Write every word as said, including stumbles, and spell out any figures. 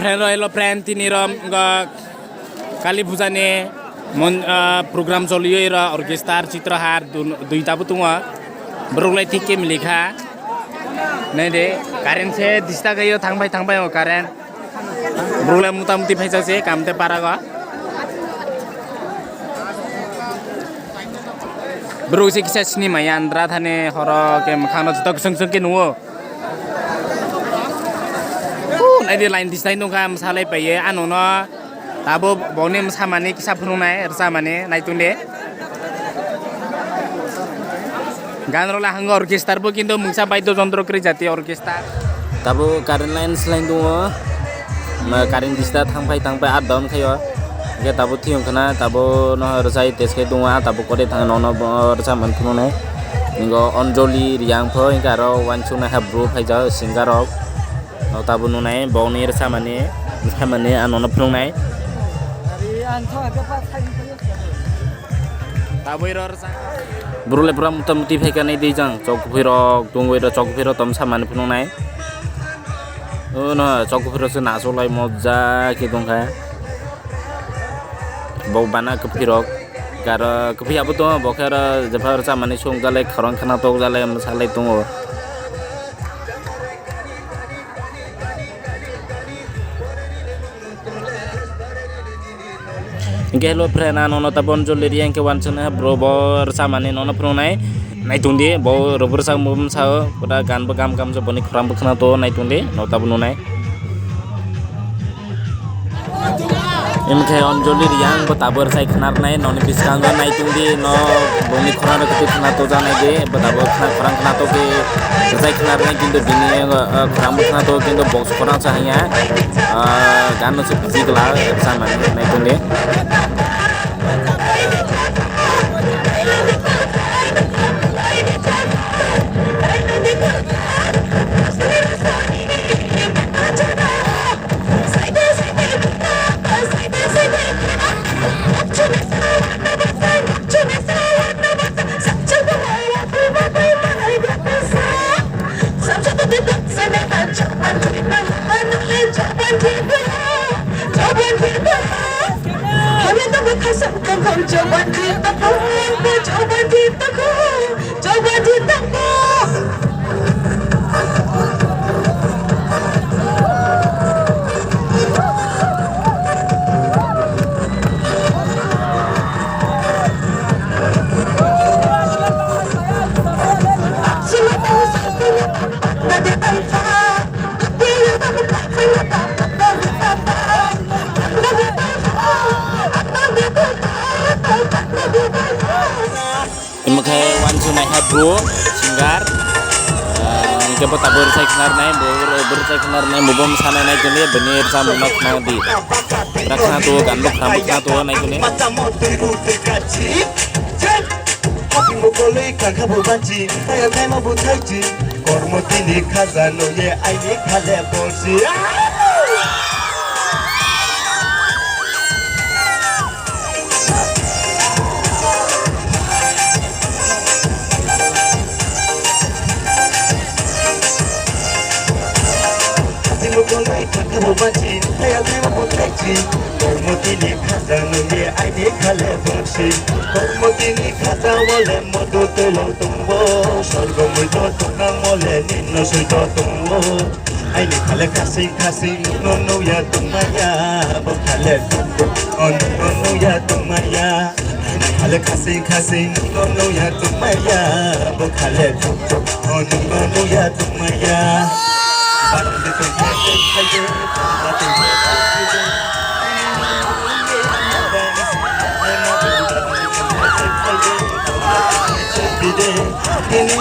Hello, hello friend, tini rom go Kali Puja ni mon-, ah, program choliyo iro orchestra Chitrahar dun-, duita bo tongo. Borok lai thik khe milikha. Nai de, current se disturb khayo, thangbai thangbai o current. Borok lai mota moti phaijak se kam te para go. Borok se kisa sini maya andra thani horo ke mwkhang no joto kwchwng kwchwng khe nuo. Uh, nai di line distai nungkha, mwsalai paiye, ano no tabo boni mwsamani kisa phunuknai, rwchapmani, naitung de. Gan rok le hango orchestra bo, kintu mungsa baidyo jontro kwrwi jati orchestra. Tabo current line slai tongo, ma current disturb thang phai thang phai up down khaio. Hingke tabo thiyong khna, tabo no rwchai teskhe tongo, ah, tabo kore thang nono bo rwchapmani phunuknai. Hingo Anjali Riyang pho, hingke aro uansuknai ha bro phaijak singer rok. No tabo nunai, bokni rwchapmani, rwchapmani, ah, nono phunuknai. Tabwi rw rwchap. Bro le pura mota moti phaikha nai di jang, chok kuphwi rok tongwi rw, chok kuphwi rok tom samani phunuknai. O no, chok kuphwi rok se nasoklai mojja khe tongkha. Bo bana kuphwi rok, karo kuphwi abo tongo, bo khe aro jepha rwchapmani song jalai, khorang khna tok jalai, mwsalai tongo. Hingke hello friend, ah, nono ta Bonjoli Riyang khe wansana bro bo rwchapmani nono phunuknai. Naitung di, bo rwbo rwchapmung bwsao, pura gan bo gam gam je boni khorang bo khna to naitung di, no tabo nunai. Hingke Anjali Riyang bo tabo rwchai khna rwnai, noni bwskango naitung di, no boni khorang rok twi khna to janai di, bo tabo khna khorang khna to khe rwchai khna rwnai, kintu bini, ah, khorang bo khna to, kintu box khorang sa hanya, ah, gan no se busy gla, rwchapmani naitung di. Imo khe wansuk naiha bro, singer. Ah, hingke bo tabuk rwchai khna rwnai, bo rwchai khna rwnai, bo bo mwsanai nai tongdi, bini rwchapmung no khna di. Bwra khna tongo, gan bo khna bo khna tongo nai tongdi. Kormo tini khaja no ye aini khale borsi. Kormo tini khaja no ye aini khale borsi. Kormo tini khaja wale modu telo tongbo. Sorgo muito tongna wale nino suito tongbo. Aini khale khasing khasing no nuya tongmaya, bo khale tuk tuk no nuya tongmaya. Aini khale khasing khasing no nuya tongmaya, bo khale tuk tuk no nuya tongmaya. Ini